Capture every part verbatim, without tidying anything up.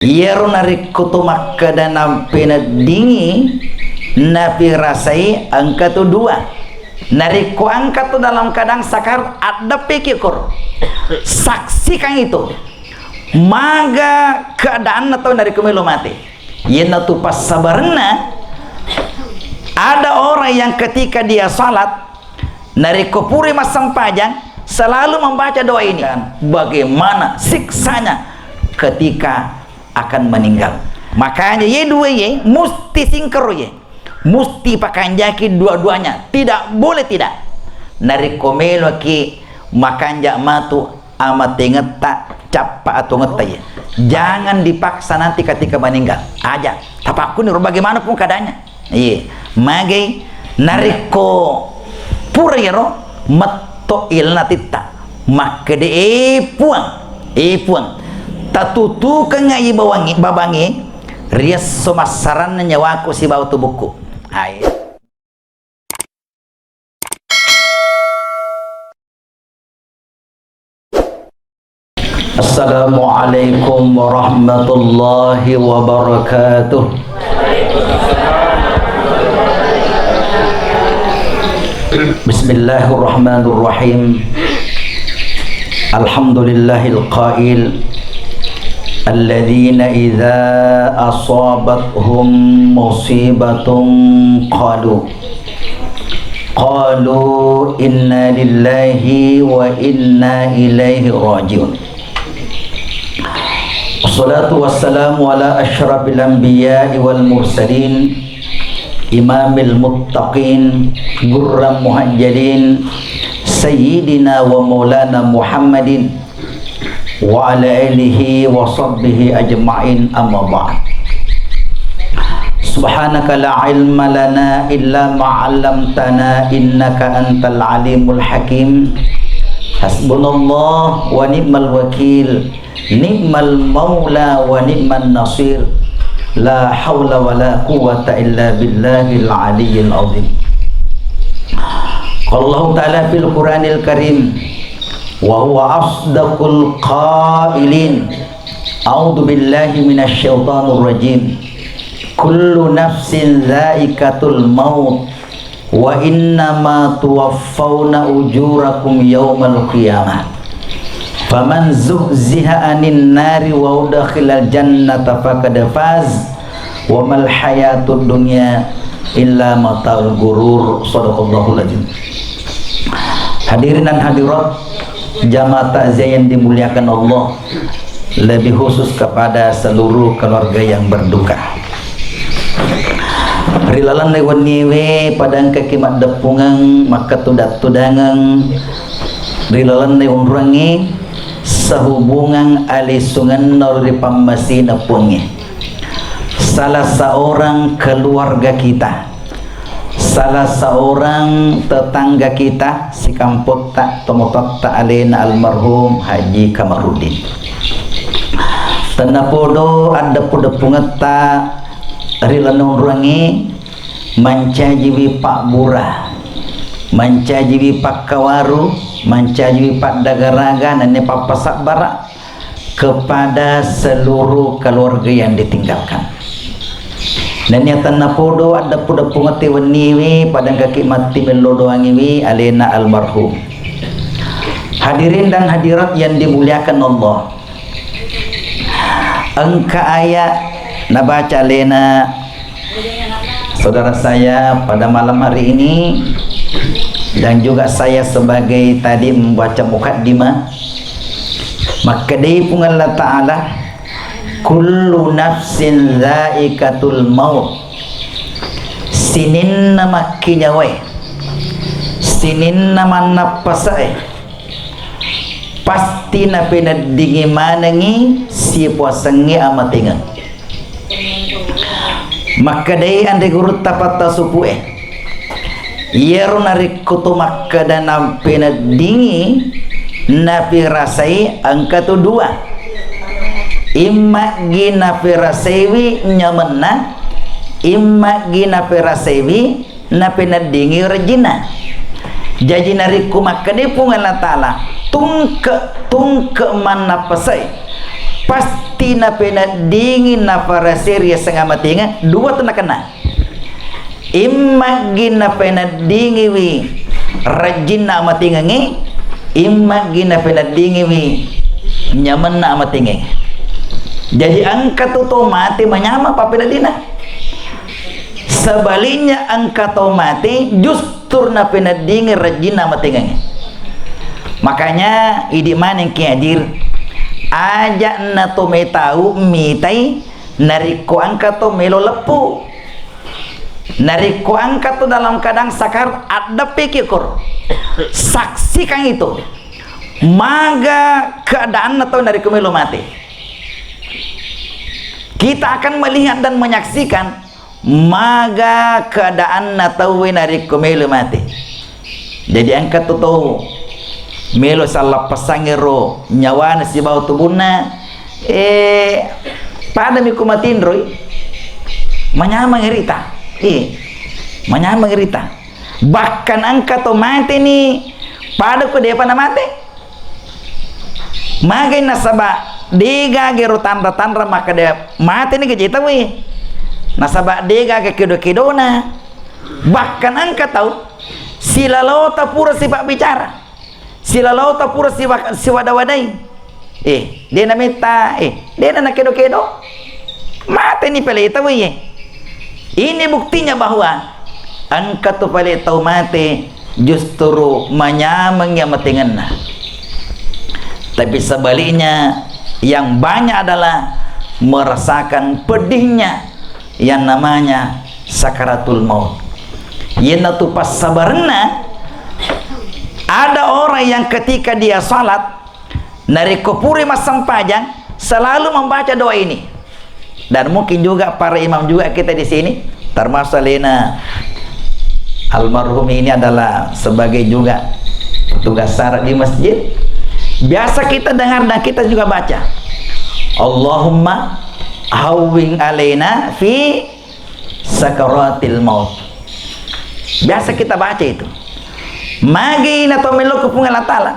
Iyaro narekko to makkeda napeneddingi, napirasai engka tu dua. Narekko engka to dalam keadaan sakar, addeppeki koro. Saksikan itu. Maga keadaanna tau narekko melo mate. Iyanatu passabarenna, ada orang yang ketika dia salat, narekko pura massempajang, selalu membaca doa ini. Dan bagaimana siksanya ketika akan meninggal. Makanya ye dua ye musti singkero ye. Musti pakanjaki dua-duanya. Tidak boleh tidak. Narekko meloki makanja matu amatengetta, cappa atungetta ye. Jangan dipaksa nanti ketika meninggal. Aja. Tapakkuni ro bagaimanapun keadaannya. Iye, magai narekko pura iyaro metto ilana titta. Makkeda, "Eh, Puang, eh, Puang, tatutukengnga i bawangi, babangi, riesso massaranna nyawaku sibawa tubukku." Hai. Assalamualaikum warahmatullahi wabarakatuh. Bismillahirrahmanirrahim. Alhamdulillahil qail, alladzina idza asabathum musibatun qalu Qalu inna lillahi wa inna ilaihi raji'un. Wassalatu wassalamu ala asyrafil anbiya'i wal mursalin, imamil muttaqin, gurram muhajjalin, sayyidina wa maulana Muhammadin wa ala alihi wa sahbihi ajma'in, amma ba'd. Subhanaka la ilma lana illa ma 'allamtana innaka antal alimul hakim. Hasbunallah wa ni'mal wakil. Ni'mal maula wa ni'man nasir. La haula wa la quwwata illa billahil aliyyil azim. Qala Allahu ta'ala fil Qur'anil Karim, wa huwa asdaqul qailin. A'udzu billahi minasy syaithanir rajim. Kullu nafsin dzaiqatul maut wa innama tuwaffawna ujurakum yaumal qiyamah. Faman zuhziha 'anin nari wa udkhilal jannata faqad faz. Wa mal hayatud dunya illa mataul ghurur. Shadaqallahul azim. Hadirin dan hadirat, jamaah takziah yang dimuliakan Allah, lebih khusus kepada seluruh keluarga yang berduka. Ri lalenna wenniwe pada engkaki maddeppungeng, makkatuda-tudangeng, ri lalenna onroangnge sehubungan alisungenna ri pammasina Puangnge. Salah seorang keluarga kita, salah seorang tetangga kita, sikampotta, tomototta alena almarhum Haji Kamaruddin. Tennapodo addeppu-deppungetta ri lalenna onroangnge, mancajiwi pabbura, mancajiwi pakkawaru, mancajiwi paddagaraga, nennia pappasabbara kepada seluruh keluarga yang ditinggalkan. Nennia tennapodo addeppu-deppungette wenniwi, pada engkaki matti mello doangiwi alena almarhum. Hadirin dan hadirat yang dimuliakan Allah, engka ayat nabaca alena saudara saya pada malam hari ini, dan juga saya sebagai tadi membaca mukaddimah, makkedai Puang Allah Ta'ala, "Kullu nafsin dzaiqatul maut." Sininna makkinyawae, sininna mannappasae, pasti napeneddingi manengngi sipuasengnge amatengeng. Makkedai anre gurutta pattasupu'e, iyaro narekko to makkeda napeneddingi, napirasai engka tu dua. Immaggi napirasaiwi nyamenna, immaggi napirasaiwi napeneddingi rejjinna. Jaji narekko makkeda Puang Allah Ta'ala, tungke-tungke mannappasae, Pasti napeneddingi nafaraseri yasengnge amatengnge, dua tu nakenna. Immaggi napeneddingiwi rejjinna amatengngengnge, immaggi napeneddingiwi nyamenna amatengngengnge. Jadi engka tu to mate manyameng pappeneddinna. Sebaliknya engka to mate justru napeneddingi rejjinna amatengngengnge. Makanya idi maneng ki hadir, aja' na to metau mitai narekko engka to melo leppu. Narekko engka to dalam keadaan sakar, addeppeki koro. Saksikan itu. Maga keadaanna tau narekko melo mate. Kita akan melihat dan menyaksikan maga keadaanna tauwe narekko melo mate. Jadi engka tu tau melo sallappessangngero nyawana sibawa tubunna, eh, padami ku matinroi, manyameng rita. Eh, manyameng rita. Bahkan engka to mateni pada ku depa namate. Magai nasaba degaga ero tanra-tanra makkeda mateni gaje tauwe. Nasaba degaga kedo-kedona. Bahkan engka tau silalota pura sipabbicara. Silalota pura siwa-, siwada-wadai. Eh, de nametta, eh, de na nakedo-kedo. Mateni pale tauwe. Ini buktinya bahwa engka tu pale tau mate justru manyameng amatengngenna. Tapi sebaliknya, yang banyak adalah merasakan pedihnya yang namanya sakaratul maut. Iyanatu passabarenna, ada orang yang ketika dia salat, narekko pura massempajang, selalu membaca doa ini. Dan mungkin juga para imam juga kita di sini, termasuk alena almarhum ini adalah sebagai juga petugas syarat di masjid. Biasa kita dengar dan kita juga baca, "Allahumma hawwin alaina fi sakaratil maut." Biasa kita baca itu. Magi na to melo ku Puang Allah Ta'ala.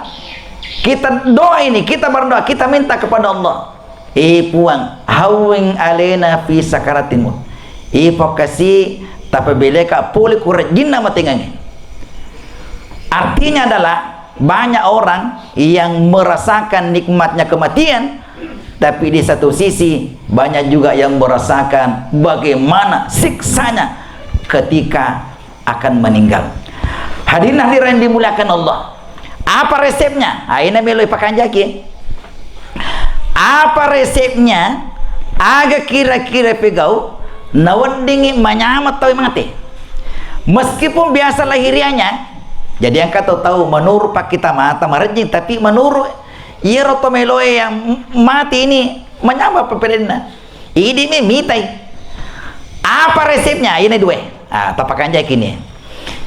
Kita doa ini, kita berdoa, kita minta kepada Allah. Eh Puang, hawwin alaina fi sakaratil maut. Eh Puang, kasi tapabeleka pole ku rejjinna amatengngengnge. Artinya adalah banyak orang yang merasakan nikmatnya kematian, tapi di satu sisi banyak juga yang merasakan bagaimana siksanya ketika akan meninggal. Hadirin hadirat yang dimuliakan Allah. Apa resepnya? Ah, ina melo ipakanjaki. Apa resepnya? Aga kira-kira pegau naweddingi manyameng tau mate. Meskipun biasa lahiriahnya, jadi engka to tau menurut pakkita mata marejjing, tapi menurut iyaro to meloe yang mati ini manyameng apa perenna. Idi mi mitai. Apa resepnya? Iyena dua. Ah, tapakanjaki ni.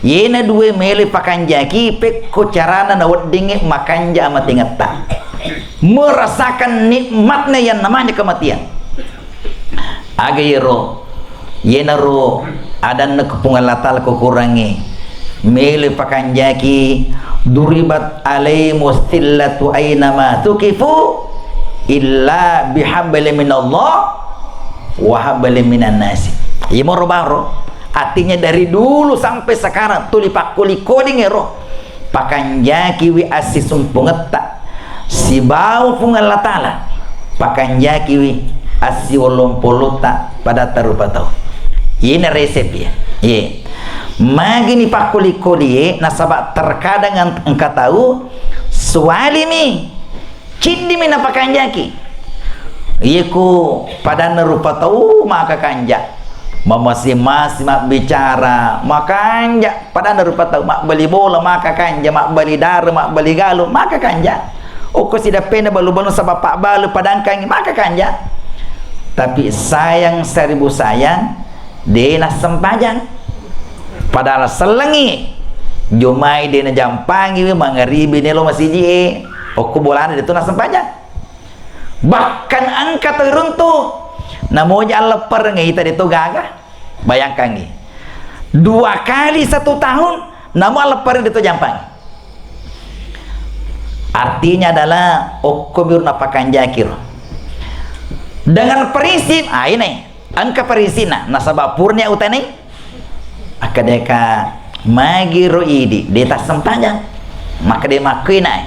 Iyena dua melo pakanjaki pekko carana naweddingi makanja amatengetta. Merasakan nikmatnya yang namanya kematian. Aga iyaro? Iyenaro adanna ku Puang Allah Ta'ala ko Kurangnge. Melo pakanjaki, "Duribat alaimus sillatu ainama tukifu illa bihablin minallah wa hablin minan nasi." Imoro baro, artinya dari dulu sampai sekarang tuli pakkoli-koling ero. Pakanjakiwi assisumpungetta sibawa Puang Allah Ta'ala. Pakanjakiwi assiwollong polotta padatta rupa tau. Iyena resep ya. Ye. Magini pakkoli-kolie, nasaba terkadang eng-, engka tau suwalimi, ciddimi napakanjaki. Iyeku padanna rupa tau maka kanja. Mamasi-masi mabbicara, makanja. Padanna rupa tau mabbali bola, maka kanja, mabbali dare, mabbali galu, maka kanja. Okko sidappena balu-balu saba pabbalu padangkangi, maka kanja. Tapi sayang seribu sayang, de nassempajang. Padahal sellengi, jomai de najampangiwi mangaribi nelo masiji e. Okko bolana de tu nassempajang. Bahkan engka to iruntu, namoja alleppereng ita de to gaga. Bayangkangi, dua kali satu tahun, namo alleppereng de to jampang. Artinya adalah okko biru napakanjakiro. Dengan prinsip, ah, ini. Engka prinsipna, nasaba purnia utanai. Akkadaka, magiro idi, de tassempajang. Makkeda makkuinai.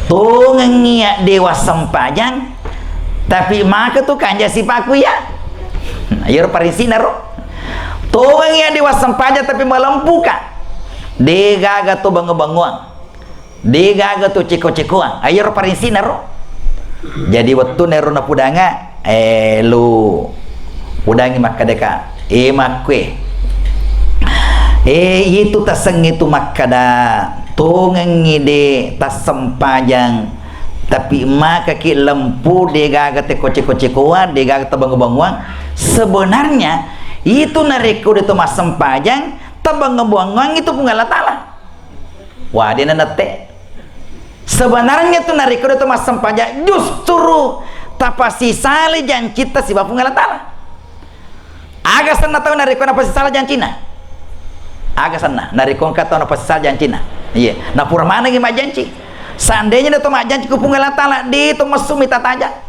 Tongengi ya de wassempajang, tapi maka tu kanja sipaku ya. Nah, iyaro prinsipna ro. Tongengi ya de wassempajang, tapi malempuka. De gaga tu bango-bangoang. De gaga tu ceko-cekoang. Ayaro parinsinaro. Jadi wettunna ero napudanga, eh, lu pudangi makkadaka, eh, makkue. Eh, itu tasengnge tu makkada tongengi de tassempajang, tapi makaki lempu de gaga te ko ceko-cekoang, de gaga tabango-bangoang. Sebenarnya itu narekko de to massempajang, tabango-bangoang itu Puang Allah Taala. Wah, de na nette. Sebenarnya tu narekko de to massempajang justru tapasisale jancitta sibawa Puang Allah Taala. Aga senna tau narekko napasisale jancina? Aga senna narekko engka tau napasisale jancina? Iya, napura manengi majjanci. Seandainya de to majjanci ku Puang Allah Taala, de to messu mita taja.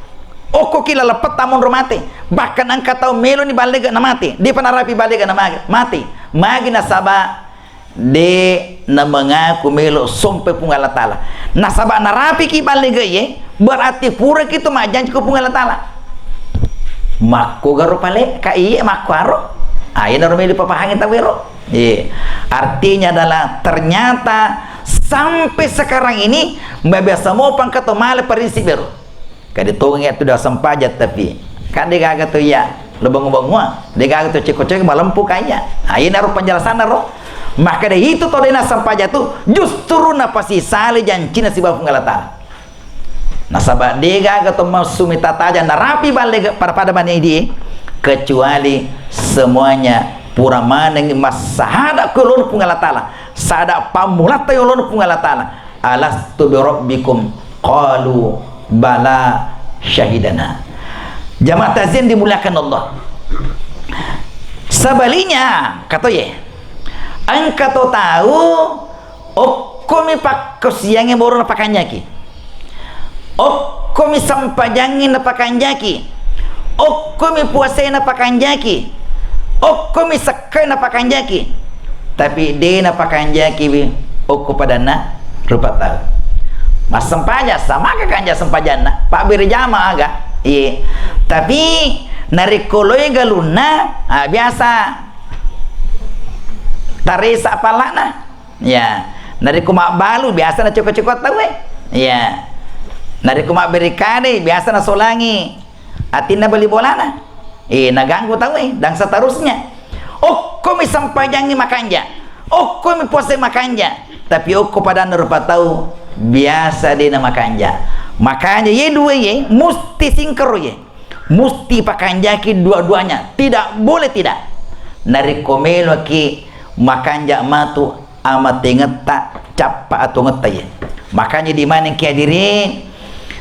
Okko ki laleppetta monro mate. Bahkan engka tau melo ni ballega na mate, de pa narapi ballega na mage-, mate. Magi nasaba de namengaku melo sompe Puang Allah Taala. Nasaba narapiki ballegae, berarti puraki tu majjanci ko Puang Allah Taala. Makkogaro pale, ka iye makkuaro. Ah, iyanaro melo papahangi tau ero. Iye. Artinya adalah ternyata sampai sekarang ini, mabiasa mopa engka to male prinsip ero. Kade tongengi tu de wassempajang, tapi kan de gaga tu iya lo bangu-bangua, de gaga tu ceko-ceko malempu kaya. Ah, iyanaro penjelasanna ro. Makkada itu to de nassempajang tu justru napasisale jancina sibawa Puang Allah Taala. Nasaba de gaga to messu mita taja narapi ballega pada-pada mani idi, kecuali semuanya pura maneng massahada ko yolona Puang Allah Taala, sada pammulatta yolona Puang Allah Taala. "Alastu birabbikum?" Qalu, "Bala, syahidana." Jamaah takziah dimuliakan Allah. Sebaliknya, katoye, engka to tau okkomi pakkasiwiangnge moro napakanjaki. Okkomi sempajangnge napakanjaki. Okkomi puasae napakanjaki. Okkomi sekkae napakanjaki. Tapi de napakanjakiwi okko padanna rupa tau. Massempajang, samaka kanja sempajanna, pabbere jama aga. Iye. Tapi narekko loi galunna, ah, biasa taresa pallana. Ya. Narekko mabbalu, biasa naceko-ceko tauwe. Ya. Narekko mabbere kade, biasa nasolangi atinna bali bolana. Eh, naganggu tauwe, dan seterusnya. Okkomi sempajangngi makanja. Okkomi puasa makanja. Tapi okko padanna rupa tau, biasa de namakanja. Makanya ye dua ye, musti singkero ye. Musti pakanjaki dua-duanya. Tidak boleh tidak. Narekko meloki makanja matu amatengetta, cappa atongetta ye. Makanya di maneng ki hadirin,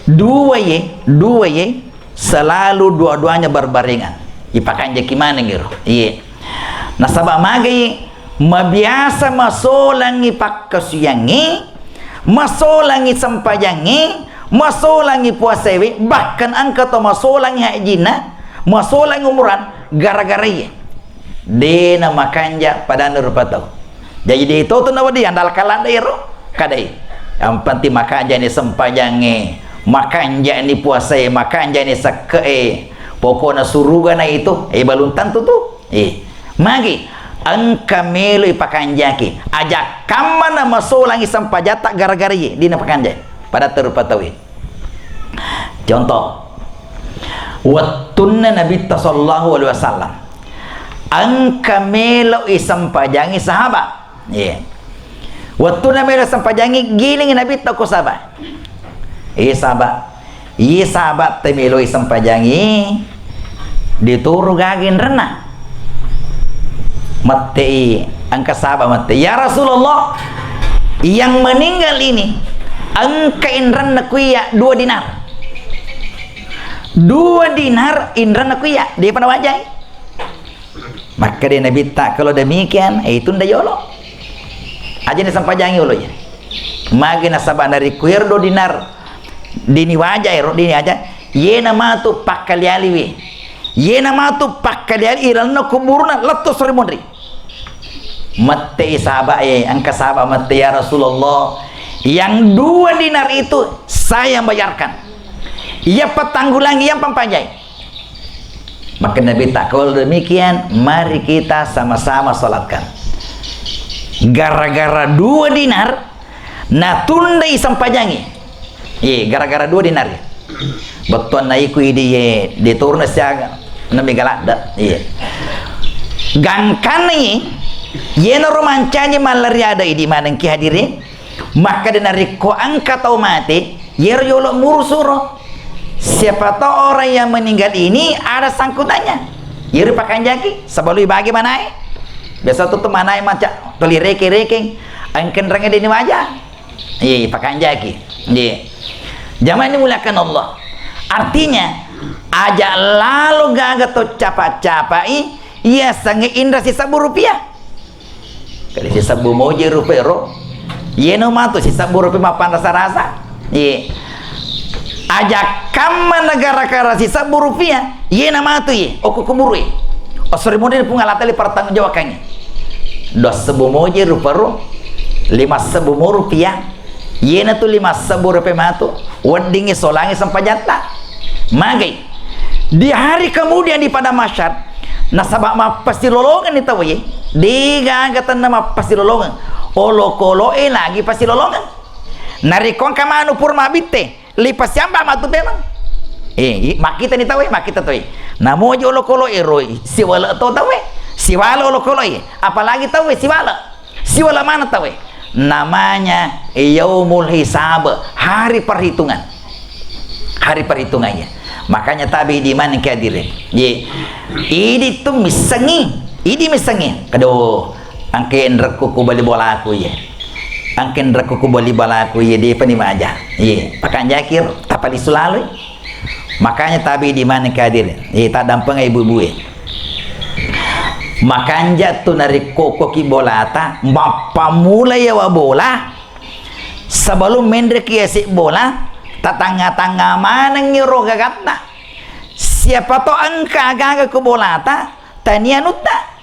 dua ye, dua ye, selalu dua-duanya berbarengan. Ipakanjaki maneng iro. Iye. Nasaba magai mabiasa masolangi pakkasiwiangnge, masolangi sempajangnge, masolangi puasaewe, bahkan engka to masolangi hajjinna, masolangi umuran, gara-gara iye. De namakanja padanna rupa tau. Jaji de to tu nawedding andalkan ladde ero. Kadai. Yang penting makanja ni sempajangnge, makanja ni puasae, makanja ni sekke'e. Pokokna suruga na itu, eh, belum tentu tu. Eh, magi engka melo ipakanjaki. Aja kamma na masolangi sempajatta gara-gara iye, de napakanjai. Pada terupa tauwe. Contoh, wettunna Nabitta sallallahu alaihi wasallam engka melo isempajangi sahabat. Iya. Wettunna melo sempajangi, giling Nabitta ko sahabat. Eh, sahabat. Iye sahabat te melo isempajangi, dituru gaga inrenna. Mettei, engka sahabat mette, "Ya Rasulullah, yang meninggal ini engka inrenna kuiya dua dinar. Dua dinar inrenna kuiya, depa nawajai." Makkeda Nabitta, "Kalau demikian, eh, tunda yolo. Aja ni sempajangi yolo ya." Magi nasaba narekko ero dua dinar, dini waja ero, dini aja. Yena matu pakkali-aliwi. Yena matu pakkali-ali ilalenna kuburuna lettu sori monri. Mettei sahabae, engka sahabat mette, "Ya Rasulullah, yang dua dinar itu saya yang bayarkan. Yang petanggulangi, yang pampanjai." Maka Nabitta, "Kalau demikian, mari kita sama-sama salatkan." Gara-gara dua dinar, natundai sempajangi. Iye, gara-gara dua dinar. Bettuanna iku idi ye, diturunna siaga, nami galadda. Iye. Gangkanna iye, yenaro mancaji mallari ada idi maneng ki hadirin. Makkeda narekko engka tau mate, yero yolo murusuro. Siapa tahu orang yang meninggal ini ada sangkutannya. Yero pakanjaki, sebelum ibagi manae. Biasa tu, tu manae maca, tuli reke-rekeng, engkenrenge deni waja. Iya, pakanjaki. Iya. Jamaah ini muliakan Allah. Artinya, aja lalo gaga to capa-capai, iya sange indra sisebbu rupiah. Kali sisebbu moje rupiah ro. Yeno matu sisebbu rupiah mapan rasa-rasa. Iya. Aja kamma negara kara sisebbu rupiah, yena matu ye, okko kuburu ye. Osori mode Puang Allah Taala pertanggung jawabkan. Dua sebbu moje rupiah ro, lima sebbu mo rupiah. Yena tu lima sebbu rupiah matu, weddingi solangi sempajatta. Magai. Di hari kemudian di padang mahsyar, nasaba mappasilolongeng ni tau ye, degaga tenna mappasilolongeng. Olokoloe lagi pasilolongeng. Narekko engka manu pura mabitte, lipasiamba matu pemeng. Eh, i-, makkita ni tau e, makkita tau e. Namoji olokolo e roi, siwale to tau e. Siwale olokolo e, apalagi tau e siwale. Siwale mana tau e. Namanya yaumul hisab, hari perhitungan. Hari perhitungannya. Makanya tabi di mana ke hadirin. Ye. Idi tu misengi, idi misengi. Aduh, engke enrekku ku bali bolaku ye. Engke enrekku ku bali bolaku ye, depa ni maja. Ye, pakanjaki ro, tapalisu laloi. Makanya tabi di mana ke hadirin. Ye, taddampeng ibu-ibu ye. Makanja tu narekko koki bolata, mappamula yawa bola, sebelum menreki yase bola, tatangnga-tangnga manengngi ro gagatta. Siapa to engka agaga ku bolata, tania nutta.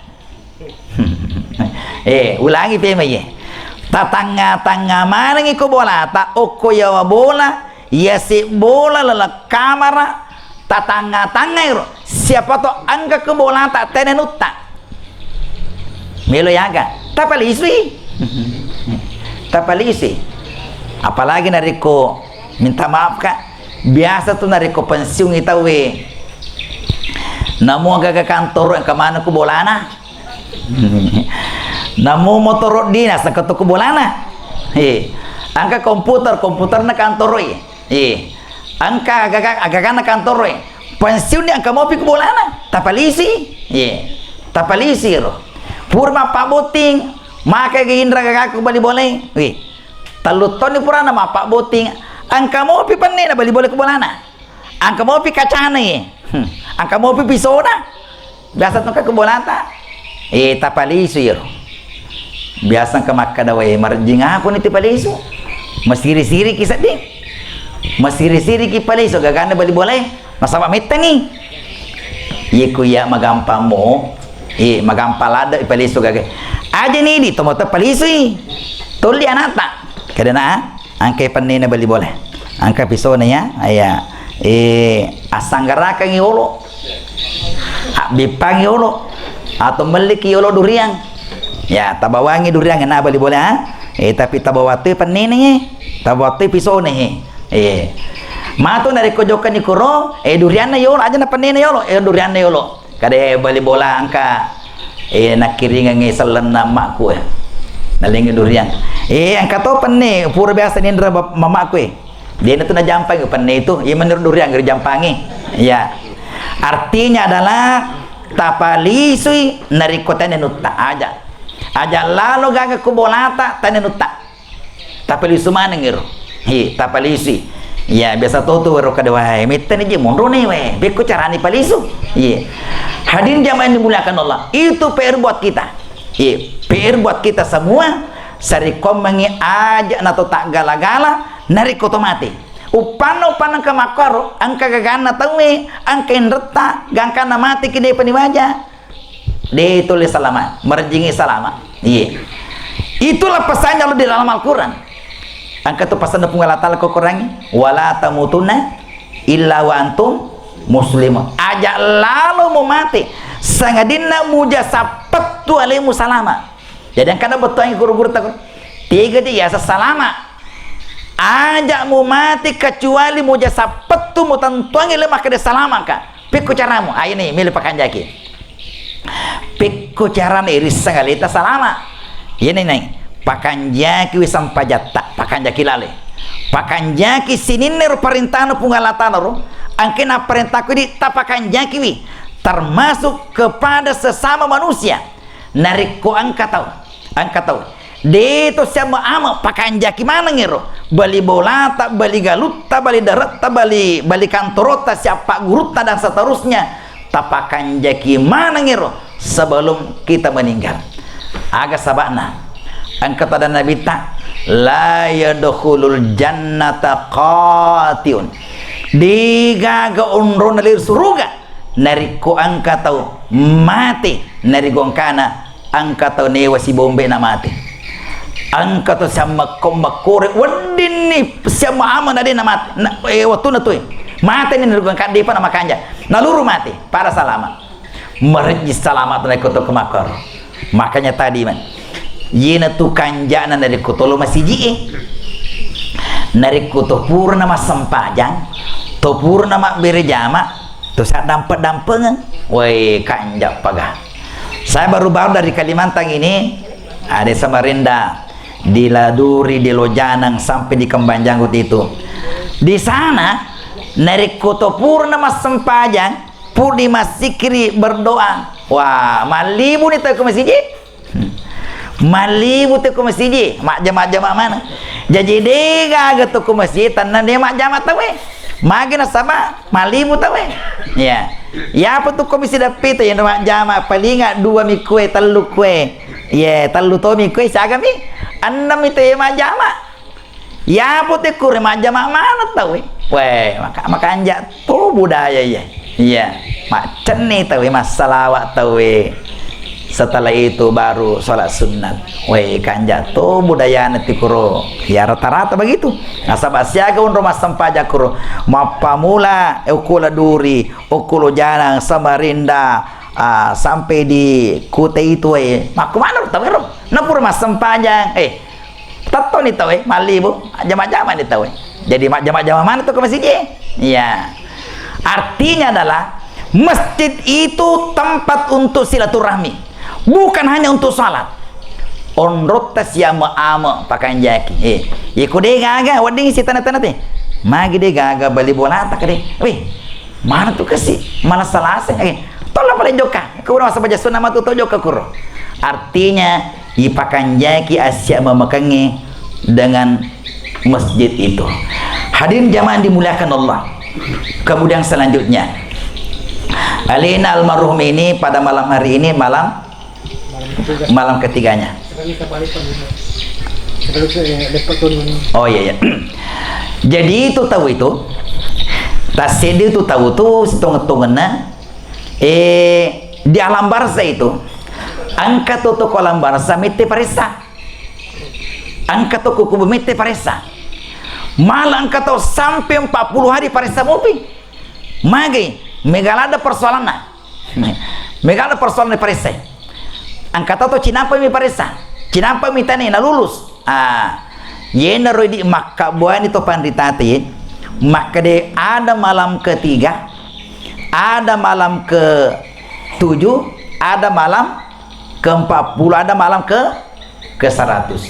Eh, ulangi pemeng ye. Tatangnga-tangnga manengngi ko bolata, okko yawa bola, yase bola laleng kamara, tatangnga-tangngai ro. Siapa to engka ko bolata, tena nutta. Melo yaga, tapalisui. Tapalisui. Apalagi narekko, minta maaf, Kak, biasa tu narekko pensiun i tau e, namo gaga kantoro engka maneng ku bolana. Namo motoro dinas, engka to ku bolana. Eh, engka komputer, komputerna kantoro e. Eh, engka agaga-, agaganna kantoro e. Pensiun ni engka mopi ku bolana. Tapalisi. Eh, tapalisi ro. Pura mappabotting, maka ge indra gagaku bali bole. Wih, tellu taunni purana mappabotting. Engka mopi penne na bali bole ku bolana. Engka mopi kacana ye. Hmm. Engka mopi pisona. Biasa tu engka ku bolata. Eh, tapalisu iyaro. Biasa engka makkada wae, marejjing aku ni tipalisu. Masiri-siri ki sedding. Masiri-siri ki palisu, gaganna bali bolae. Nasaba mettengi. Ye ku iya magampammo. Eh, magampang ladde ipalisu gaga. Aja ni di tomota palisui. Tolli anata. Kadana. Engka pennena bali bola. Engka pisona ya, ya. Eh, assanggarakangi olo. Abbippangi olo. Atau melliki olo duriang. Ya, tabawangi duriang na bali bola, ha? Eh, tapi tabawa tu pennena ye. Tabawa tu pisona ye. Eh. Matu narekko jokkani kuro, eh, durianna yolo, aja na pennena yolo. Eh, durianna yolo. Kade bali bola engka, eh, nakkiringengngi sellenna emmakku, eh. Nalengngi duriang. Eh, engka to penne, pura biasa ninra bap-, mamakku, eh. Dena tu najampangi penne itu, iya menurut duriang rijampangi. Iya. Artinya adalah tapalisui narekko tenne nutta aja. Aja lalo gaga ku bolata tenne nutta. Tapalisu maneng ero. Hi, tapalisi. Ya, biasa to tu wero kada wae. Mittani je monro ni wae. Bekko carani palisu. Iya. Hadirin jamaah yang dimuliakan Allah, itu P R buat kita. Iya, P R buat kita semua. Sarekkoammengngi aja na to taggala-gala, narekko to mate. Uppanna, uppanna engka makkoro, engka gaganna tauwe, engka inretta, gangkanna mate ki depa niwaja. De tole salama, merjingi salama. Iye. Itulah pesannya Allah di dalam Al-Quran. Engka tu pesanna Puang Allah Ta'ala ko Quran, "Wala tamutunna illa wa antum muslimun." Aja lalo mu mate, sangadinna muja sappettu alemu salama. Jadi engkana bettuangi guru-guru takut. Tiga di yasa salama. Aja mu mate kecuali muja sappettu mu tentuangi le makkeda salama ka. Pikku caramu? Ayo ni, milih pakanjaki. Pikku carana irisseng aleta salama. Iyani nai, pakanjakiwi sampajatta, pakanjaki lale. Pakanjaki sininna ro parentana Puang Allah Ta'ala ro, angkena parentaku di tapakanjakiwi, termasuk kepada sesama manusia. Narekko engka tau, engka tau, de to siamme-ame, pakanjaki maneng ero. Bali bolata, bali galutta, bali daretta, bali, bali kantorota, siappa gurutta, dan seterusnya. Tapakanjaki maneng ero sebelum kita meninggal. Aga saba'na? Engka tada Nabitta, "La yadkhulul jannata qatiun." Degaga onrona lir suruga narekko engka tau mate, narekko engkana engka tau newa sibombe na mate. Engka tau siammakko-makkore, weddinni siamma-ama na de na mate. Na, eh, wettuna tu, eh. Mateni narekko engka depa na makanja. Naluru mate, pada salama. Merejji salama tu narekko to kemakor. Makanya tadi, man, iyena tu kanjana narekko tolo masiji e. Narekko to purana massempajang, to purana mabbere jama, to saddampeng-dampengeng. Woi, kanja paga. Saya baru-baru dari Kalimantan ini, ada Samarinda, di Laduri, di Lojanang, sampai di Kembang Janggut itu. Di sana, narekko to purana massempajang, pudi massikiri berdoa. Wah, mallibu ni tau ke masiji. Mallibu tu ko masiji, majjama-jama mana. Jaji de gaga tu ko masiji, tenna de majjama tauwe. Magi nasaba mallibu tauwe. Ya. Ya apa tu ko misi dappi tu yang majjama, palinga dua mi kue, tellu kue. Ye, tellu to mi kue, siaga mi. Enam itu yang majjama. Yapo tekkuro majjama maneng tauwe. Weh, maka-, makanja to budaya iya. Iya, maccenni tauwe, massalawa tauwe. Setelah itu baru sholat sunnat. Weh, kanja to budayana tikuro. Ya, rata-rata begitu. Nasaba siaga onro massempajang kuro. Mappamula, eh, okko Laduri, okko Lojanang, Samarinda, ah, sampai di Kuta itu, eh. Makko maneng tauwe ro. Napura massempajang, eh, Tettoni tauwe, mallibu, majjama-jama ni tauwe. Jadi majjama-jama maneng tu ke masiji. Iya. Artinya adalah masjid itu tempat untuk silaturahmi, bukan hanya untuk salat. Onrotta siame-ame pakanjaki. Eh, iko de gaga, wedding si tana-tana te. Magi de gaga bali bolata kade. Weh, Mana tu kasi, malah salase. Eh, tola pale jokka. Kuro masa baca sunnah matu to jokka kuro. Artinya, ipakanjaki asya memakangi dengan masjid itu. Hadirin jamaah dimuliakan Allah. Kemudian selanjutnya, alena almarhum ini pada malam hari ini malam Malam ketiganya. Oh iya, iya. Jadi itu tau itu, tasseddi itu tau tu, setongeng-tongenna, eh, di alam barzah itu, engka to toko alam barzah mette paressa. Engka to kukubu mette paressa. Malah engka to sampai empat puluh hari paressa mopi. Magi, mega ladde persoalanna. Mega ladde persoalan paressa. Engka to cinampa mi paressa. Cinampa mi tane na lulus. Ah, yenaro idi makkabbuani to panritate, makkede ada malam ketiga, ada malam ke tujuh, ada malam ke empat puluh, ada malam ke ke seratus.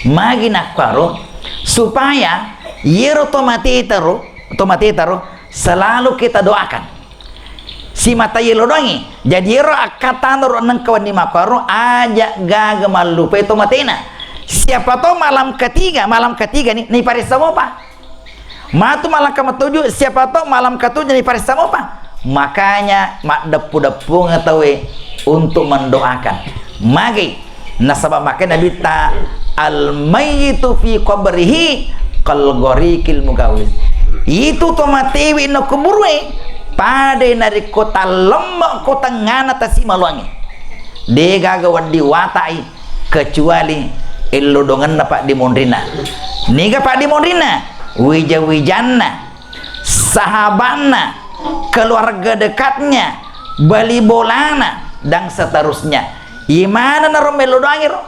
Magi nakkaro, supaya yero to mate taro, to mate taro, selalu kita doakan. Simata yelo doangi. Jadi yero akkatana ro nengka wenni makkaro, aja gaga mallupai to matena. Siapa tahu malam ketiga, malam ketiga ni, ni paressa mopa. Matu malam ketujuh, siapa tahu malam ketujuh ni paressa mopa. Makanya, maddeppu-deppungeng tauwe untuk mendoakan. Magi, nasaba makkeda Nabitta, "Al-mayyitu fi qabrihi kal ghariqil mughawis." Itu to matewe na kuburue, pada narekko tallemme ko tengngana tasi maloangnge. De gaga wedding wata'i, kecuali ellodongenna paddimonrinna. Niga paddimonrinna? Wija-wijanna, sahabanna, keluarga dekatnya, bali bolana, dan seterusnya. Imana naro melo doangiro?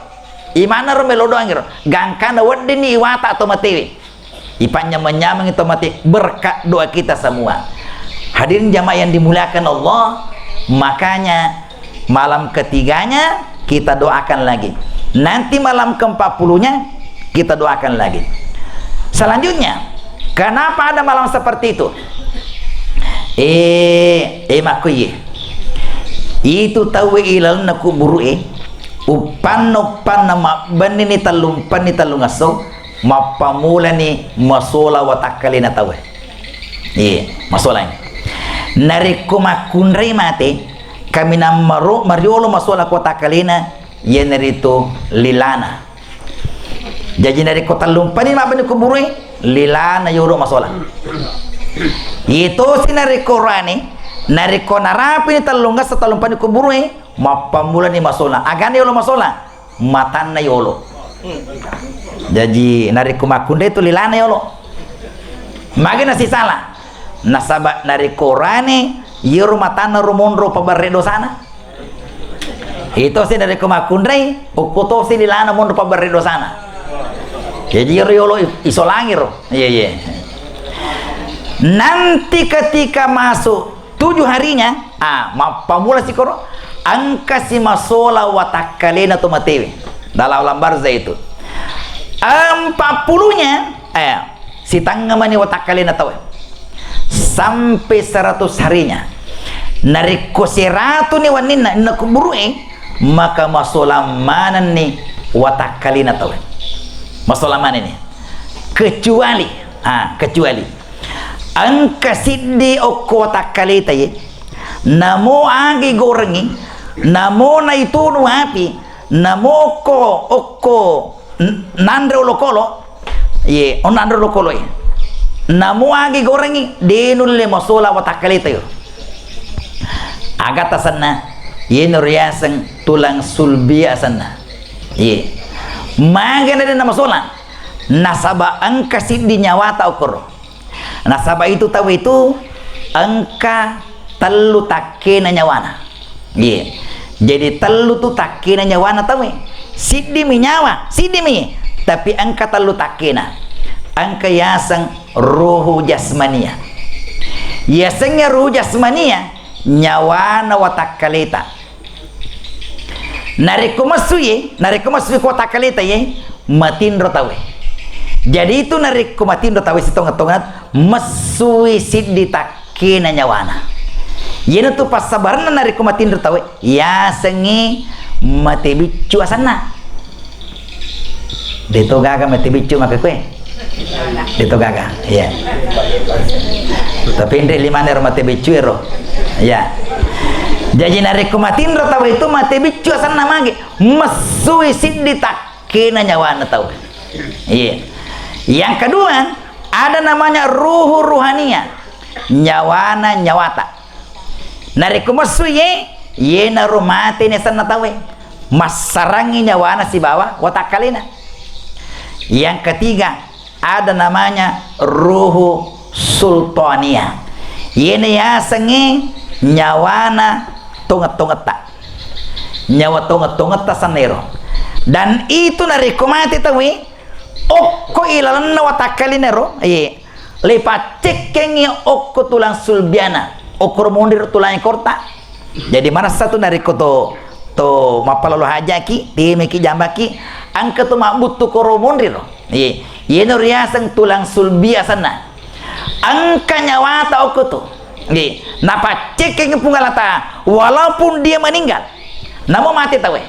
Imana ro melo doangiro? Gangkana weddinni iwata to matewe. Ipanyameng-nyamengi to mate berkat doa kita semua. Hadirin jamaah yang dimuliakan Allah, makanya malam ketiganya kita doakan lagi. Nanti malam keempat puluhnya kita doakan lagi. Selanjutnya, kenapa ada malam seperti itu? Eh, eh, makkuye. Itu tauwe ilalenna kuburu'e, uppanna-uppanna mabbennini tellumpenni tellungesso, mappamulani masola watakkalena tauwe. Iya, masolai. Narekko makkunrai mate, kaminang maro-, mariolo masola ko watakkalena, iyanaritu lilana. Jaji narekko tellumpani mabbenni kuburue, lilana yolo masola. Iyetosi narekko rani, narekko narapini tellungessa tellumpani kuburue, mappammulani masola. Agana yolo masola? Matanna yolo. Jaji narekko makkunrai tu lilana yolo. Magi nasisala? Nasaba narekko rani, iyaro matanna ro monro paberre dosana. Itosi narekko makkunrai, okko tosi lilana monro paberre dosana. Jaji iyaro yolo i-, isolangiro. Iya, iya. Nanti ketika masuk tujuh harinya, ah, mappamula sikoro, engka si masola watakkalena to matewe. Dalam alam barzah itu. Empat puluhnya, eh, Sitengnga mani watakkalena tauwe. Sampai seratus harinya. Narekko seratuni wenninna, inna kuburu'e, maka masolang manenni watakkalena tauwe. Masolang manenni. Kecuali, ah, kecuali. Engka siddi okko watakkaleta ye. Namo agi gorengi, namo naitunu api, namo okko, okko n-, nanre olokolo, Iye, onna anre lokoloe. Namo agi gorengi, de nulle masola watakkaleta yo. Aga tasenna, iyenaro riaseng tulang sulbi asenna. Iye. Magana de namasola. Nasaba engka siddi nyawata okoro. Nasaba itu tau itu engka tellu takkena nyawana. Iye. Jadi tellu tu takkena nyawana tauwe. Siddimi nyawa, siddimi. Tapi engka tellu takkena. Engka yaseng ruhu jasmania. Yasengnge ruhu jasmania, nyawana watakkaleta. Narekko messu ye, narekko messu ko watakkaleta ye, matinro tauwe. Jadi itu narekko matinro tauwe sitongeng-tongeng, messui siddi tak kena nyawana. Iyanatu passabarenna narekko matinro tauwe, yasengngi mate biccu asenna. Deto gaga mate biccu maka kue? Deto gaga, iya. Tapi nre limane ro mate biccu ero. Iya. Jaji narekko matinro tauwe itu mate biccu asenna mage, messui siddi takkena nyawana tauwe. Iya. Yang kedua, ada namanya ruhu ruhania. Nyawana nyawata. Narekko messu ye, yenaro mate ni asenna tauwe. Massarangi nyawana sibawa watakkalena. Yang ketiga, ada namanya ruhu sultania. Yena yasengnge nyawana tongeng-tongetta. Nyawa tongeng-tongetta sennero. Dan itu narekko mate tauwe, okko ilalenna watakkalenaro, ye, le paccekkengngi okko tulang sulbiana, okko ro monri ro tulang ekorta. Jadi manessa tu narekko to, to mappalalo hajaki, timiki jambaki, engka tu mabbuttu koro monri ro. Ye, yeno riaseng tulang sulbi asenna. Engka nyawata okko tu. Ye, napaccekkengngi Puang Allah Ta'ala, walaupun dia meninggal. Namo mate tauwe.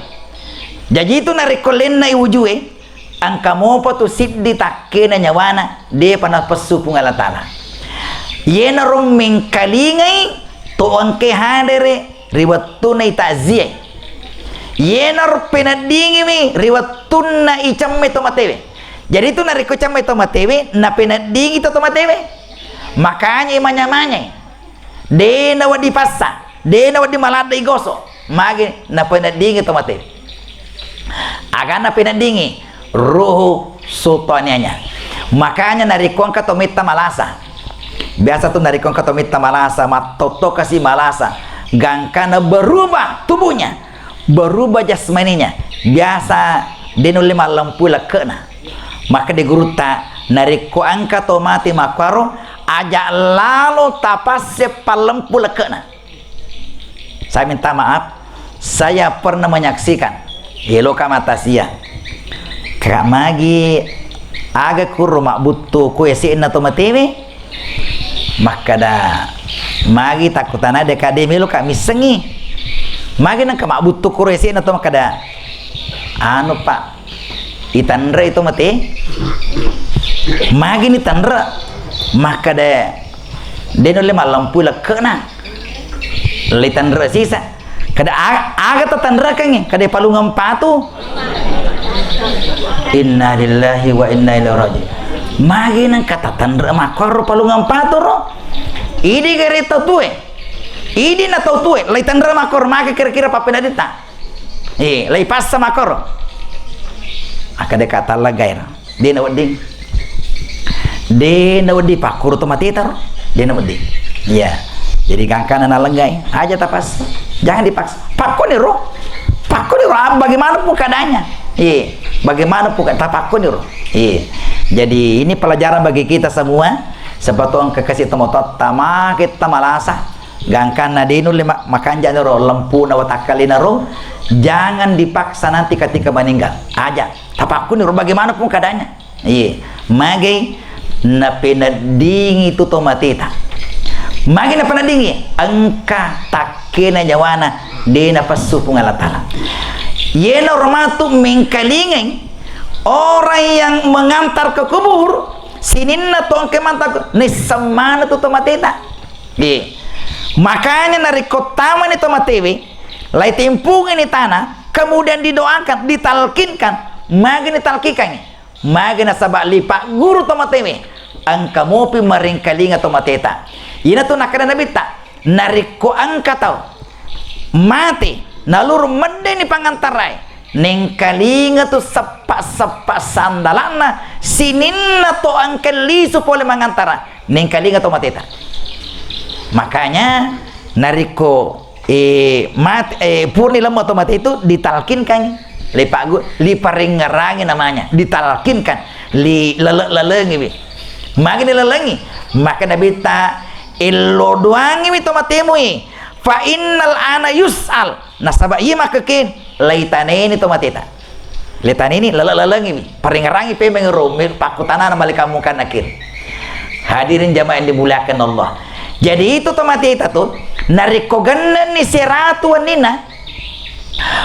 Jaji itu narekko lennai wujue, engka mopa tu siddi takkena nyawana, depa napessu Puang Allah Ta'ala. Yenaro mengkalingai to engke hadere ri wettunna itakziah. Yenaro peneddingiwi ri wettunna icemme to matewe. Jadi tu narekko cemme to matewe, napeneddingi to, to matewe. Makanya manya-manyai. De' nawedding passa, de' nawedding maladde' igoso. Magi napeneddingi to mate. Aga napeneddingi? Ruhu sultanianya. Makanya narekko engka to metta malasa. Biasa tu narekko engka to metta malasa, mattotto kasi malasa. Gangkana berubah tubuhnya, berubah jasmaninya. Biasa de' nulle mallempui lekke'na. Makkeda gurutta, narekko engka to mate makkuaro, aja' lalo tapasse pallempu lekke'na. Saya minta maaf, saya pernah menyaksikan, eloka mata sia. Kak magi aga kuro mabbuttu ko ese'na to matewe? Makkeda, magi takkutana de' ka de' meloka missengi. Magi nengka mabbuttu kuro ese'na to makkeda, anu, Pak, itanre' itu mate. Magi ni tanre'? Makkeda, de' nulle mallempui lekke'na. Litanre' sisa. Kada a-, aga tatanre'kengngi? Kada palungeng patu. Inna lillahi wa inna ilaihi raji'un. Magi nengka tatanre' makkoro palungeng patu ro? Idi gare tau tue. Idi na tau tue, lai tanre' makkoro, maka kira-kira pappeneddinta. Eh, lai passa makkoro. Akkeda ka tallegairo. De' nawedding. De' nawedding pakkuro to mateta ro. De' nawedding. Iya. Jadi gangkana nalengai, aja tapas. Jangan dipaksa. Pakkoni ro. Pakkoni ro, ah, bagaimanapun keadaannya. Iya. Bagaimanapun keadaan, tapakkoni ro. Iya. Jadi ini pelajaran bagi kita semua. Siapa tahu engka kasi tomatoatta, magi ta malasa. Gangkanna de' nulle ma-, makanja'ni ro lempuna watakkalena ro, jangan dipaksa nanti ketika meninggal. Aja, tapakkuni ro bagaimanapun keadaannya. Iya, magai napeneddingi tu to mateta. Magai napeneddingi, engka takkena nyawana de' napessu Puang Allah Taala. Yena ro matu mengkalingai orang yang mengantar ke kubur, sininna to engka mantar ke, nisseng maneng tu to mateta. Iya. Makanya narekko tamani to matewe, lai tempungini tana, kemudian didoakan, ditalkinkan, magi nitalkikangi, magi nasaba lipa guru to matewe, engka mopi maringkalinga to mateta. Ina tu nakkeda Nabitta, narekko engka tau mate, naluru meddeni pangantarae, nengkalinga tu seppa-seppa sandala'na, sininna to engka lisu pole mangantara, nengkalinga to mateta. Makanya, narekko, eh, mat-, eh, purani lemma to mate itu, ditalkinkan, lipaggu-, liparengngerangi namanya, ditalkinkan, li-, lele-, lelengiwi. Magi nilelengi? Maka Nabitta, ello doangiwi to matemui, fa innal ana yus'al. Nasaba iya makkekke, laitaneni to mateta. Laitaneni, lele-lelengiwi. Paringerangi pemeng ro, me-, pakkutanana malaika mungkar nakir. Hadirin jamaah yang dimuliakan Allah. Jadi itu to mateta tu, narekko gennenni seratu wenninna,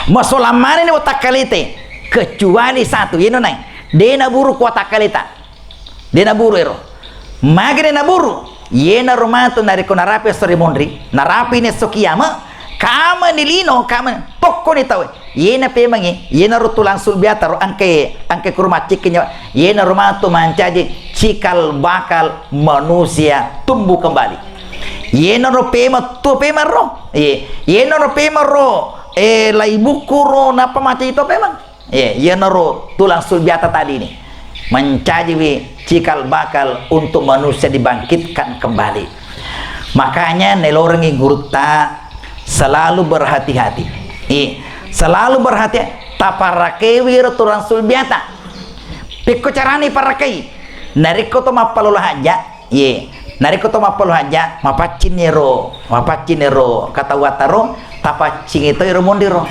masolang manenni watakkalete, kecuali satu, yeno nai, de naburu ku watakkaleta. De naburu ero. Magi de naburu? Yenaro matu narekko narapi esso ri monri, narapi ni esso kiama, kama ni lino, kama ni, tokko ni tau. Yena pemangi, yenaro tulang sulbiata ro, angke, angke kuru maccikki nyawa. Yenaro matu mancaji cikal bakal manusia tumbuh kembali. Yenaro pema, tuo pema ro. Ye, yenaro pema ro, eh, lai buku ro, napa macaji to pemang. Iya, iyanaro tulang sulbiata tadi ni. Mencajiwi cikal bakal untuk manusia dibangkitkan kembali. Makanya nelorengi gurutta selalu berhati-hati. Iya, selalu berhati, taparakewi ro tulang sulbiata. Pekko carani parakai? Narekko to mappalolo haja, Ye, narekko to mappalolo haja, mapaccinni ro, mapaccinni ro katauatta ro, tapaccingi to iro monri ro.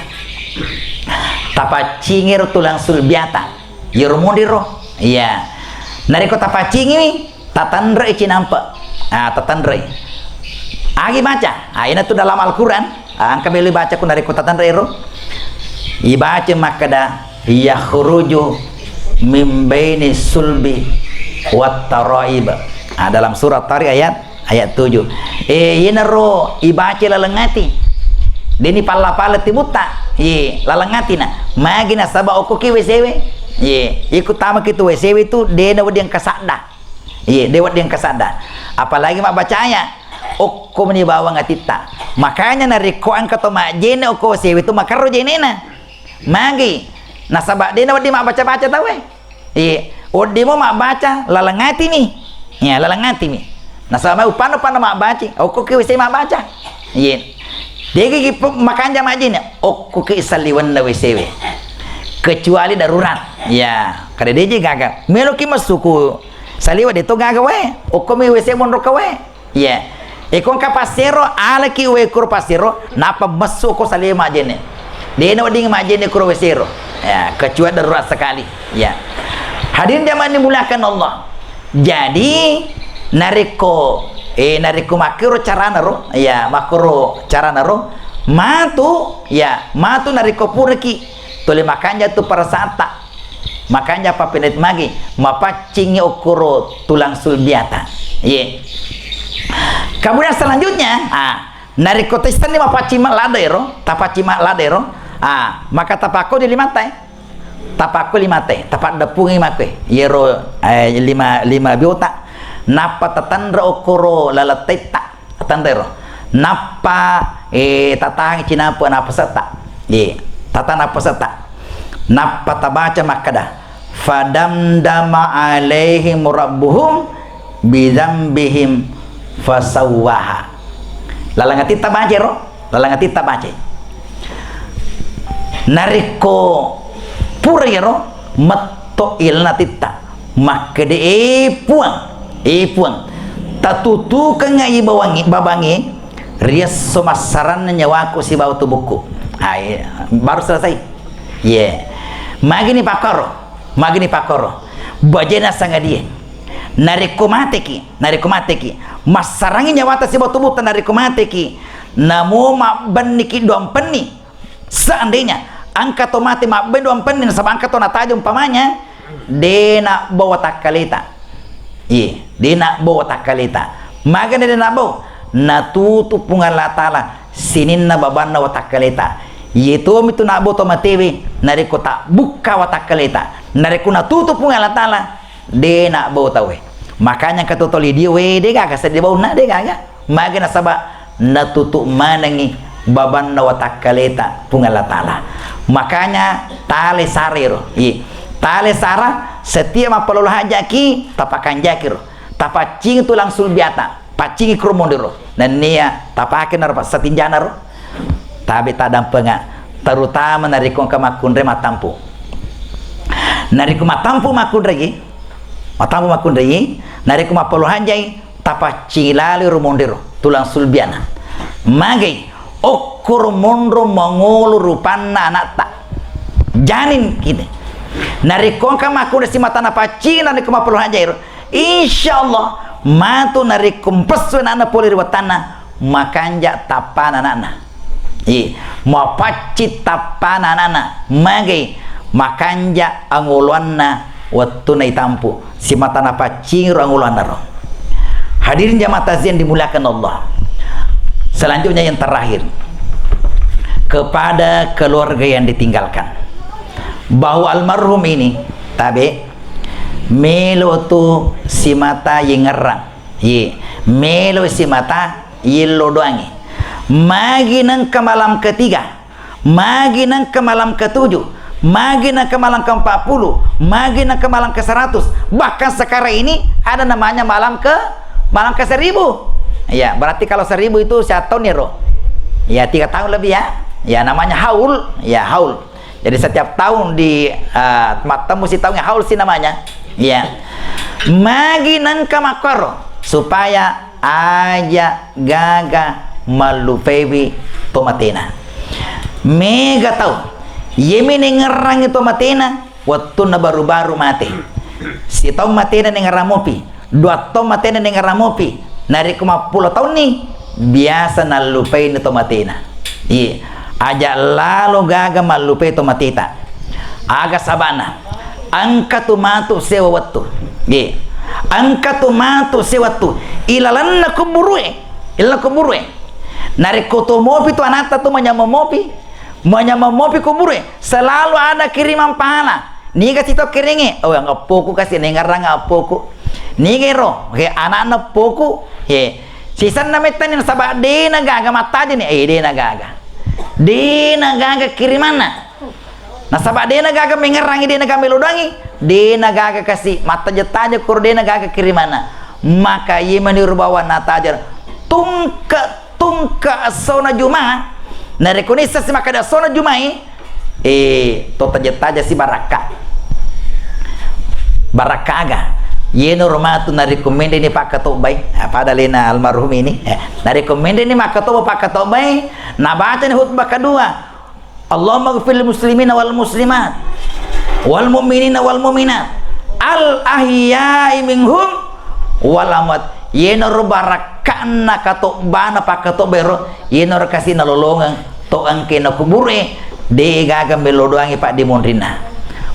Tapaccingi ro tulang sulbiata, iro monri ro. Iya. Narekko tapaccingiwi, tatanrei cinampe. Ah, tatanrei. Agi baca? Ah, ina tu dalam Al-Quran. Ah, engka melo ibaca ku narekko tatanrei ro. Ibaca makkeda, "Yakhruju min baini sulbi wat taraib." Ah, dalam surat Tariq ayat, ayat tujuh. Eh, yenaro ibaca laleng ati. Deni palla-palla tibutta. Ye, laleng atina. Magi nasaba okko ki W C W. Ye, iku tama ki tu W C W tu dena wedding kasadda. Iye, de' wedding engka sadda. Apalagi mabbacaya, okko meni bawang atitta. Makanya narekko engka to majjene okko sewe tu makerro jenena. Magi? Nasaba de' na wedding mabbaca-baca tauwe. Iye, wedding mo mabbaca, laleng atimi. Ya, laleng atimi. Nasaba uppanna-uppanna mabbaca, okko ki wese mabbaca. Iye. Degi ki pe-, makanja majjene, okko ki saliwenna wesewe. Kecuali darurat. Ya, kada deje gaga. Melo ki massuku saliwa de' to gaga wae. Okko mi wese monro ka wae. Iya. Eko engka passero, alaki wae kuro passero, nappa messu ko saliwe majjene. De' na wedding majjene kuro wesero. Ya, kecuali darurat sekali. Ya. Hadirin jamaah dimuliakan Allah. Jadi, narekko, eh, narekko makkero carana ro, ya, makkero carana ro, matu, ya, matu narekko puraki, tole makanja tu perasaanta. Makanja pappenet magi, mapaccingi okkoro tulang sulbiata. Ye. Kemudian selanjutnya, ah, narekko testenni mapaccing mallada ero, tapaccing mallada ero, ah, maka tapakko di limatta, eh. Tapakko limatta, eh. Tapaddeppungi makko, eh. Yero, eh, lima, lima biota. Nappa tatanra okkoro lalettetta. Tanrero. Nappa, eh, tatangi cinampe napasetta. Eh, tatang napasetta. Nappa tabaca makkeda, "Fadamdama alaihim rabbuhum bidzambihim fasawwaha." Laleng atitta baca ro, laleng atitta baca. Narekko pura ero, metto ilana atitta. Makkeda, "Eh, Puang, eh, Puang, tatutukengnga i bawangi-, babangnge, riesso massaranna nyawaku sibawa tubukku." Ah, iya, baru selesai. Ye. Magini pakkoro, magini pakkoro. Bajena sangadie. Narekko mateki, narekko mateki, massarangi nyawata sibawa tubutta narekko mateki, namo mabbenniki duampenni. Seandainya engka to mate mabbendu ampenni nasaba engka to natajeng umpamanya, de' nabbo watakkaleta. Iye, de' nabbo watakkaleta. Magana de' nabbo? Natutu Puang Allah Taala sininna babanna watakkaleta. Iye tomi tu nabbo to matewe, narekko tabbukka watakkaleta. Narekko natutu Puang Allah Taala, de' nabbo tauwe. Makanya engka to toli dio we, de' gaga seddi baunna, de' gaga. Magi nasaba natutu manengi babanna watakkaleta Puang Allah Taala. Makanya tale sara ero. Iye. Tale sara, setiap mappalolo hajaki, tapakanjaki ro. Tapaccingi tulang sulbiata, paccingi kuro mondiro. Nennia tapake naro passatinjana ro. Tabe taddampenga, terutama narekko engka makkunrai mattampu. Narekko mattampu makkunrai, mattampu makkunrai, narekko mappalolo hajai, tapaccingi lalo ro mondiro, tulang sulbiana. Magai, okkoro monro mangolo rupanna anatta. Janin kite. Narekko engka makkunrai simata napaccingi, narekko mappalolo hajai ro, insyaallah, matu narekko mpessu ana'na pole ri wettanna, makanja tappana ana'na. Iye, mapaccing tappana ana'na, magai makanja angoloanna wettunna itampu, simata napaccing ro angoloanna ro. Hadirin jamaah takziah yang dimuliakan Allah. Selanjutnya yang terakhir, kepada keluarga yang ditinggalkan. Bahwa almarhum ini, tabe, melo tu simata yengerang. Ye, melo simata yello doangi. Magi nengka malam ketiga, magi nengka malam ketujuh, magi nengka malam keempat puluh, magi nengka malam ke seratus. Bahkan sekarang ini ada namanya malam ke, malam ke seribu. Ya, berarti kalau seribu itu satu tahun ya, Ro? Ya, tiga tahun lebih ya. Ya, namanya haul. Ya, haul. Jadi setiap tahun di, eh, mattemmu si tahun haul si namanya. Iya. Magi nengka makkoro supaya aja gaga mallupaiwi to matena. Mega tau, yemi nengerangi to matena, wettunna baru-baru mate. Sitaung matena nengerang mopi. Dua taung matena nengerang mopi. Narekko mappulo taunni, biasa nallupaini to matena. Iye, aja lalo gaga mallupai to mateta. Aga sabana? Engka tu matu sewa wettu. Iye. Engka tu matu sewa wettu. Ilalenna kuburue. Ilalenna kuburue. Narekko to mopi tu anatta tu manyameng mopi. Manyameng mopi kuburue. Selalu ada kiriman pahala. Niga sito kerengnge, oh, yang eppoku kasi nengerang eppoku. Niga ero, he, ana'na poku, he. Sisenna mettani nasaba de' na gaga mattajani, eh, de' na gaga. De' na gaga kirimanna. Nasaba de' na gaga mengngerangi, de' na gaga melo doangi, de' na gaga kasi mattaja-taja koro de' na gaga kirimanna. Maka iye mani ro bawang natajang tungke tungke essona Juma, narekko nisseng si makkeda essona Jumai, eh, to taja-taja si barakka. Barakka aga? Yenaro matu narekko menreni pakkatobbai, eh, pada alena almarhum ini, eh, narekko menreni makkatobba pakkatobbai, nabacani khutbah kedua, Allahumma ghfir lil muslimina wal muslimat, wal mu'minina wal mu'minat, al ahya'i minhum wal amwat. Yenaro barakkanna katobbana pakkatobbaero, yenaro kasi nalolongeng to engkae nakuburu e, de' gaga melo doangi paddimonrinna.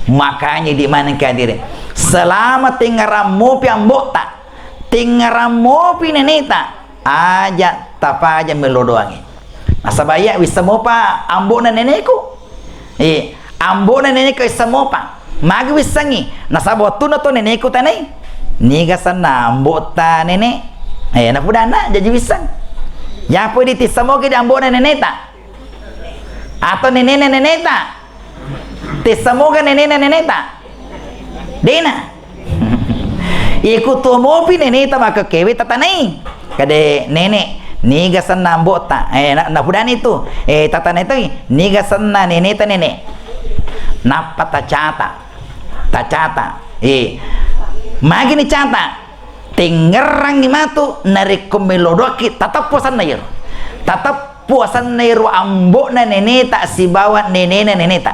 Makanya idi maneng ke hadire, selama tengngerang mopi ambo'ta, tengngerang mopi neneta, aja tapaja melo doangi. Nasaba iya wisseng mopa ambo'na neneku. Eh, ambo'na neneku wisseng mopa. Magi wissengngi? Nasaba wettunna to neneku tanai. Niga senna ambo'ta nene? Eh, napudanna jaji wisseng. Yapo di tisseng moga di ambo'na neneta? Atau nenena neneta? Tisseng moga nenena neneta? De'na. Iku tuo mopi neneta makkekewe tatanai. Kade nene, niga senna ambo'ta? Eh, na, napudani tu. Eh, tatanai tu, niga senna neneta nene? Nappa tacata. Tacata. Eh, magi ni cata? Tengngerangngi matu narekko melo doakki, tateppo senna iyaro. Tateppo senna iyaro ambo'na neneta sibawa nenena neneta.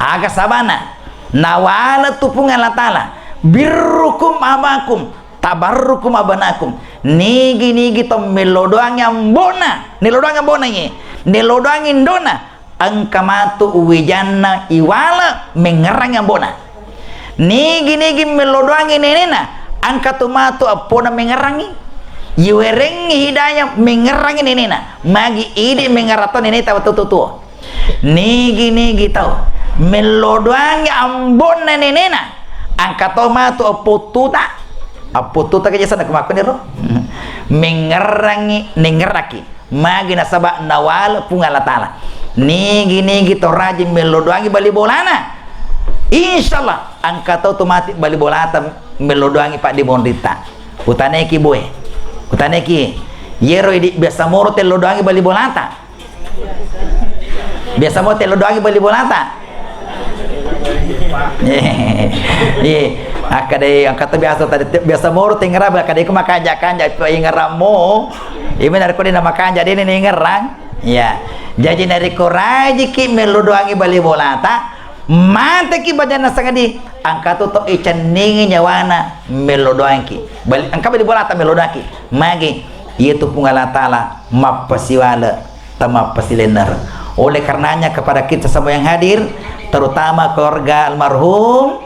Aga sabana? Nawale tu Puang Allah Ta'ala, "Birrukum abakum, tabarrukum abnakum." Nigi-nigi to melo doangi ambo'na, nelo doangi ambo'na ye, nelo doangi indona, engka matu uwijanna iwale mengngerangi ambo'na. Nigi-nigi melo doangi nenena, engka tu matu eppona mengngerangi. Iwerengngi hidayah mengngerangi nenena. Magi idi mengngerang to neneta wettu tuo. Nigi-nigi tau melo doangi ambo'na nenena, engka to matu appottuta. Appottuta ke jasana kemakkuniro. Mengngerangi, nengngeraki. Magi nasaba nawale Puang Allah Ta'ala. Nigi-nigi to rajin melo doangi bali bolana, insyaallah engka to tu mati bali bolata melo doangi paddimonritta. Utaneki boe. Utaneki. Yero idi biasa moro tello doangi bali bolata. Biasa mo tello doangi bali bolata. Iya. Akkadai engka to biasa tadi te-, biasa moro tengngerang, akkadai ko makanja-kanja to ingngerammo. Imi narekko de' na makanja de' ni ingngerang. Iya. Jaji narekko rajiki mello doangi bali bolata, mateki bajanna sangadi, engka tu to icenningi nyawana mello doangki. Bali, engka bali bolata mello doangki. Magi? Iyatu Puang Allah Ta'ala mappasiwale tamappasilenner. Oleh karenanya kepada kita semua yang hadir, terutama keluarga almarhum,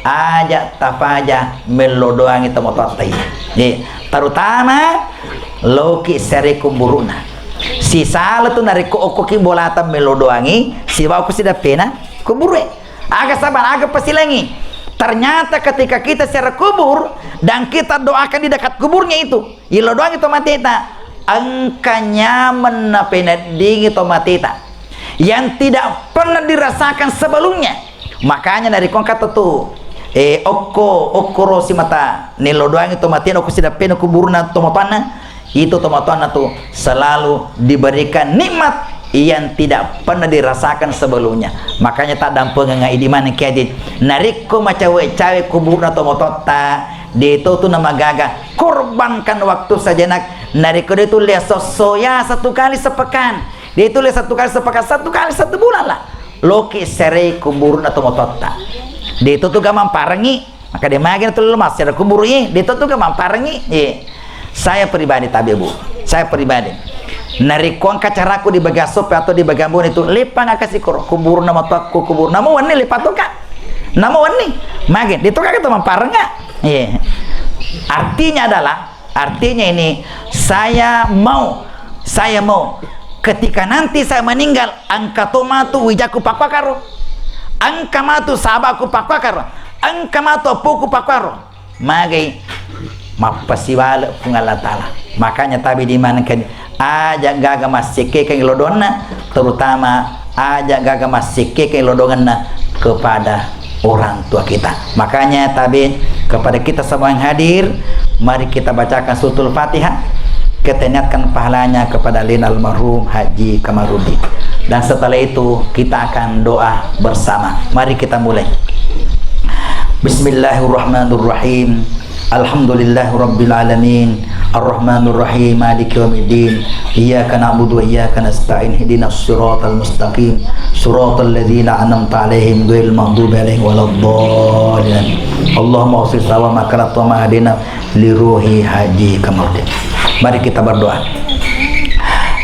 aja tapaja mello doangi tomatoatta iya. Ye, terutama loki sere kuburuna. Sisala tu narekko okkoki bolata mello doangi, sibawa okko sidappena kuburu e. Aga sabar, aga pasilengi. Ternyata ketika kita ziarah kubur dan kita doakan di dekat kuburnya itu, Illo doangi to mateta, engka nyameng napeneddingi to mateta yang tidak pernah dirasakan sebelumnya. Makanya narekko engka to tu, eh, okko, okkoro simata nello doangi to matena, okko sidappena kuburna tomatoanna, itu tomatoanna tu selalu diberikan nikmat yang tidak pernah dirasakan sebelumnya. Makanya taddampengeng idi maneng kiaji. Narekko macawe-cawe kuburna tomatoatta, de to tu namagaga. Korbankan waktu sejenak. Narekko de tu le sosso ya satu kali sepekan. De tu le satu kali sepekan, satu kali satu bulan lah. Loki serei kuburna tomatoatta. De to tu gamang parengi. Maka de magi na tellu massera kuburu i, de to tu ga mamparengi. Ye. Saya pribadi tabe, Bu. Saya pribadi. Narekko engka caraku di Bagasoppe atau di Bagamboni tu, leppang aga sikoro kuburna matoakku, kubur. Namo wenni leppang to ka. Namo wenni. Magi, de to ka to mamparenga. Ye. Artinya adalah Artinya ini, saya mau, saya mau ketika nanti saya meninggal, engka to matu wijakku pakkuakaro, engka matu sahabaku pakkuakaro, engka matu appoku pakkuaro. Magai mappasiwale Puang Allah Ta'ala. Makanya tabe dimanengkan aja gaga massekkekeng lodonna, terutama aja gaga massekkekeng lodongenna kepada orang tua kita. Makanya tabe kepada kita semua yang hadir, mari kita bacakan Suratul Fatihah, kita niatkan pahalanya kepada alin almarhum Haji Kamarudin. Dan setelah itu kita akan doa bersama. Mari kita mulai. Bismillahirrahmanirrahim. Alhamdulillahirabbil alamin. Arrahmanirrahim. Maliki yaumiddin. Iyyaka na'budu wa iyyaka nasta'in. Ihdinas siratal mustaqim. Siratal ladzina an'amta 'alaihim ghairil maghdubi 'alaihim waladdallin. Allahumma ausil sawa ma qara'na wa ma hadaina li ruhi Haji Kamarudin. Mari kita berdoa.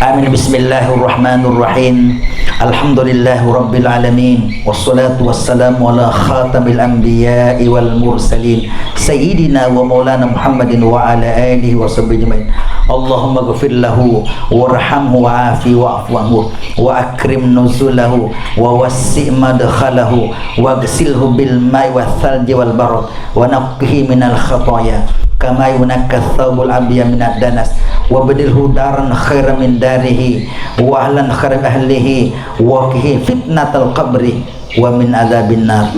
Amin. Bismillahirrahmanirrahim. Alhamdulillahirabbil alamin. Wassalatu wassalamu ala khatamil anbiya'i wal mursalin. Sayyidina wa maulana Muhammadin wa ala alihi wa sahbihi ajma'in. Allahumma ghfir lahu warhamhu wa afi wa'fu anhu wa akrim nuzulahu wa wassi' madkhalahu waghsilhu bil ma'i wath thalji wal barad wa naqqihi minal khataya kama yunaqqa thawbul abyad minad danas wa badilhu daran khairan min darihi wa ahlan khairan min ahlihi wa qihi fitnatal qabri wa min adzabin nar.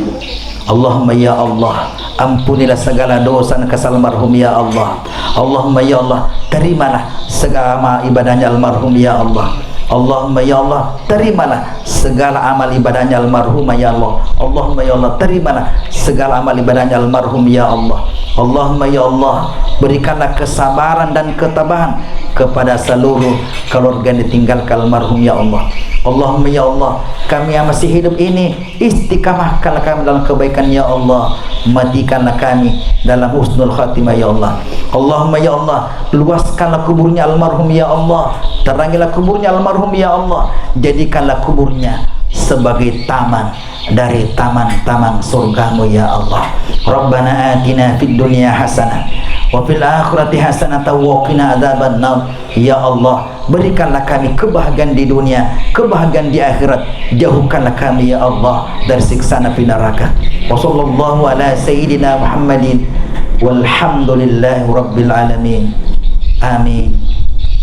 Allahumma ya Allah, ampunilah segala dosa dan kesalahan almarhum ya Allah. Allahumma ya Allah, terimalah segala amal ibadahnya almarhum ya Allah. Allahumma ya Allah, terimalah segala amal ibadahnya almarhumah ya Allah. Allahumma ya Allah, terimalah segala amal ibadahnya almarhum ya Allah. Allahumma ya Allah, berikanlah kesabaran dan ketabahan kepada seluruh keluarga yang ditinggalkan almarhum ya Allah. Allahumma ya Allah, kami yang masih hidup ini, istiqamahkanlah kami dalam kebaikan ya Allah. Matikanlah kami dalam husnul khatimah ya Allah. Allahumma ya Allah, luaskanlah kuburnya almarhum ya Allah. Terangilah kuburnya almarhum ya Allah. Jadikanlah kuburnya sebagai taman dari taman-taman surgamu ya Allah. Rabbana atina fid dunya hasanah wa fil akhirati hasanah wa qina adzabannar. Ya Allah, berikanlah kami kebahagiaan di dunia, kebahagiaan di akhirat. Jauhkanlah kami ya Allah dari siksa api neraka. Wa sallallahu ala sayyidina Muhammadin walhamdulillahi rabbil alamin. Amin.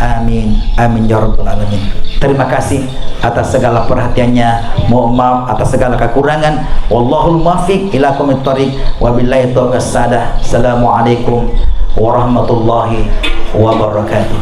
Amin. Amin ya rabbal alamin. Terima kasih atas segala perhatiannya. Mohon maaf atas segala kekurangan. Wallahul muwaffiq ila aqwamit thariq. Wabillahi taufiq wassadah. Assalamualaikum warahmatullahi wabarakatuh.